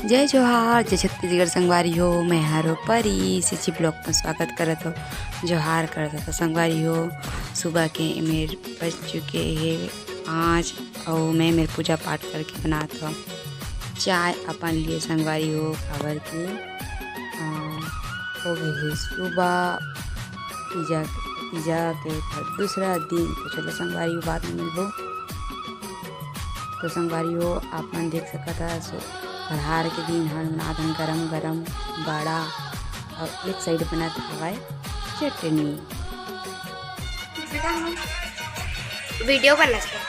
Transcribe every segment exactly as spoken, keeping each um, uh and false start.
जय जोहार, जय छत्तीसगढ़ संगवारी हो, मैं हरो परी, सिची ब्लॉग में स्वागत करत हो, जोहार करत हो। तो संगवारी हो, सुबह के एमेर बज चुके हे पाँच, अउ मैं मेर पूजा पाठ करके बनात हो चाय अपन लिए संगवारी हो, काबर की, अ, हो गई हे सुबह, तीजा, तीजा के दूसरा दिन। तो चलो संगवारी हो, बाद में मिलबो। तो संगवारी हो, आप मन देख सकत हा, सो फरहार के दिन हन, बनात हन गरम गरम बड़ा, अउ एक साइड बनत हवय चटनी। वीडियो बनना चाहिए।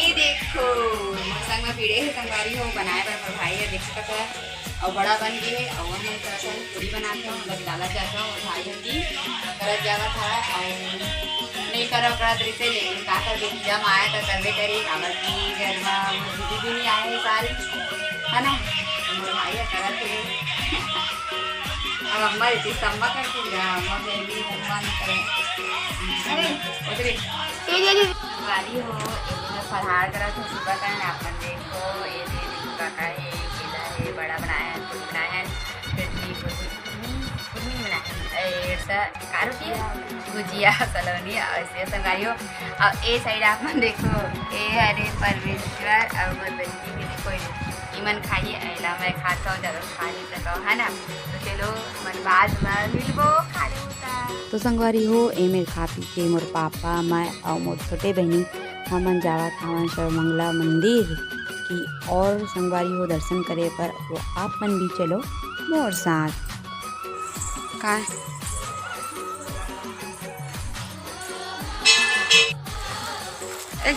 ये देखो, मोर संग में भिड़े हे संगवारी हो, बनाए बर मोर भाई हे, देख सकत हा। अउ बड़ा बन गे हे, अउ हमन थोड़ा सा पूरी बनात हन, बस डालत जात हन, अउ भाई ह जी करत जावत हवय, अउ नइ करव करत रहिथे, लेकिन का करबे, जब आए त करबे करी, काबर कि घर म मोर दीदी भी नइ आए हे सारी, है ना, मोर भाई ह करत हे। अब अम्मा रहितिस त अम्मा करतिस गा, अम्मा कहेगी, "अम्मा नइ करे।" अरे, उधरे। ये, ये, ये। वाली हो, ये जो फलहार करत हो सुबह का, आप मन देखो, ये दे देखो, का का हे, केला हे, बड़ा बनाए हे, पूरी बनाए हे, चटनी, कुरकुरी, कुरकुरी बनाए हे, ए, सा, का रोटी हे? गुजिया, सलोनी, अउ ऐसे संगवारी हो। अउ ए साइड आप मन देखो, ए हरे परमेश्वर अउ मोर बहिनी के देखो, इमन खाही, एला मैं खात हूँ, ज्यादा खा नहीं सकव, है ना? तो चलो, मन बाद में मिलबो, खा लेबो ता। तो संगवारी हो, ए मेर खा पी के मोर पापा, मैं अउ मोर छोटे बहिनी, हमन जावत हावन सर्वमंगला मंदिर की ओर संगवारी हो दर्शन करे बर। वो आप मन भी चलो मोर साथ। का? ए।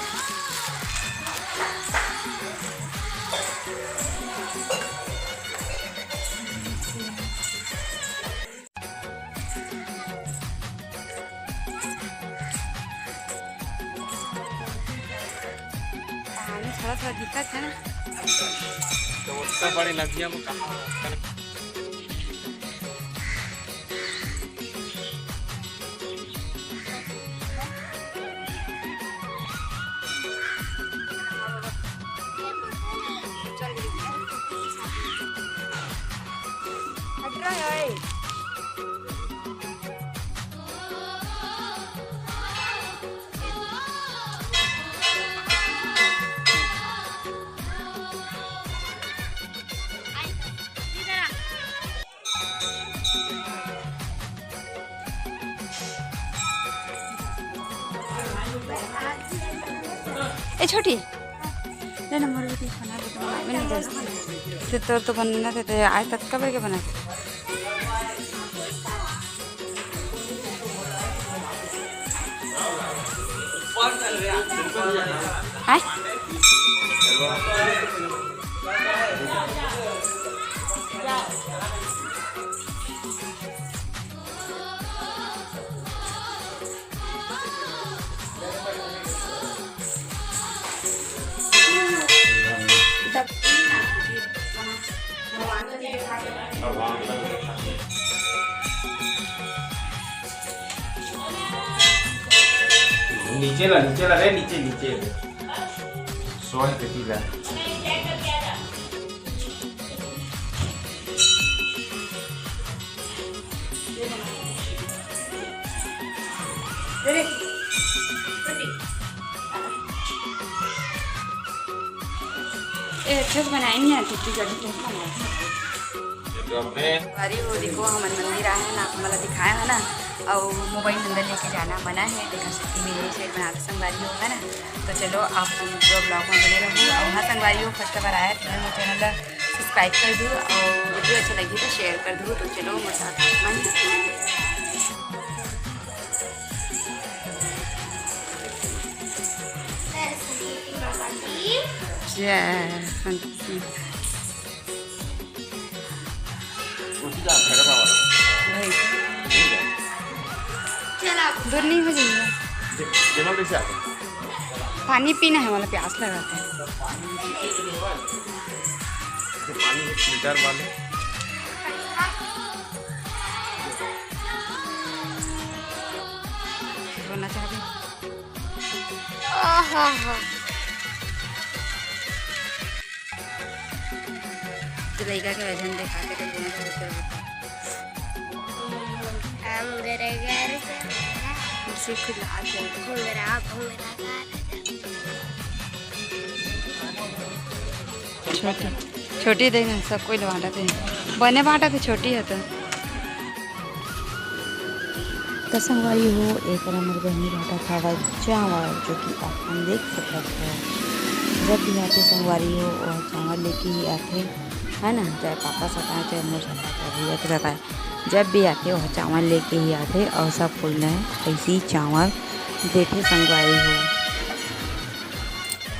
पानी थोड़ा थोड़ा दिखत हे ना। तो ओतना बड़े नदिया में कहाँ? ए छोटी, ले ना मोर बेटी खाना दे दो, मैं नहीं जानती। ते तोर तो बनना थे, ते आज तक कबर के बना। आय? नीचे ला, नीचे ला रे, नीचे, नीचे। सोहन के पीला। ए, अच्छे से बनाए नहीं आती, तू जल्दी जल्दी बना। अरे वो देखो, हमन मंदिर आए हैं ना, आप मन ला दिखाया है ना, और मोबाइल नंबर लेके जाना मना है। देखा सकती मेरे शेयर बना के संगवारी हो, है ना। तो चलो, आप पूरा ब्लॉग में बने रहो। और हाँ संगवारी हो, फर्स्ट बार आया तो मेरे चैनल ला सब्सक्राइब कर दो और वीडियो अच्छा लगी तो शेयर कर दो। तो चलो, मोर साथ मन जय संत। भाई। दूर नहीं हो जाएगा। पानी पीना है, वाला प्यास लगा था। पानी एक लीटर वाले। बोलना चाह रही। आहा हा। लइका के वैसन देखा के तो घूमत रहते हो। हम घर, घर से घुमरा, घुमरा, घुमरा। छोटी, छोटी दे ना, सब कोई बांटत हे। बने बांटत हे, छोटी हे तो। त संगवारी हो, एकर हमर बहिनी बांटत हवय चावल, जो कि आप मन देख सकत हो। जब भी आथे संगवारी हो, ओह चावल लेके ही आथे, है ना? चाहे पापा सताए, चाहे मोर सताए, चाहे भैया के सताए, जब भी आथे, ओह चावल लेके ही आथे अउ सब कोई ल ऐसी चावल देथे संगवारी हो।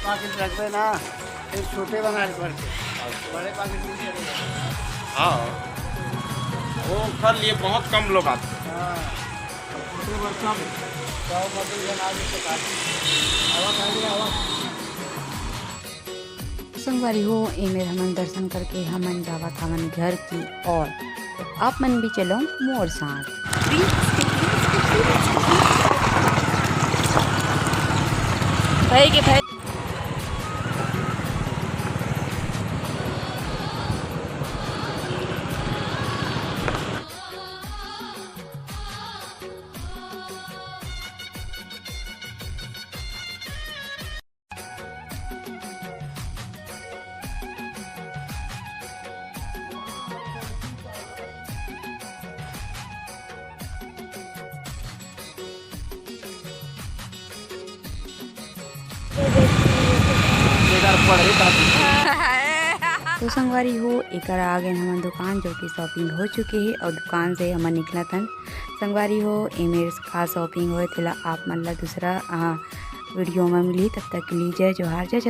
पाकिट रखबे ना, ये छोटे बना के भर के, बड़े पाकिट में चले जाए। हाँ, वो कर लिए, बहुत कम लोग आते हैं। हाँ, छोटे बच्चा में सौ पच्चीस जन आ गए तो काफी। आवा, खाइए, आवा। संगवारी हो, एमेर हमन दर्शन करके हमन जावत हवन घर की ओर। आप मन भी चलो मोर साथ। भाई के भाई। तो संगवारी हो, एकर आगे हमन दुकान, जो कि shopping हो चुके हे अउ दुकान से हमन निकलत हन। संगवारी हो, एमेर का shopping होए, तेला आप मन ला दूसरा, अ, video में मिली। तब तक के लिए जय जोहार, जय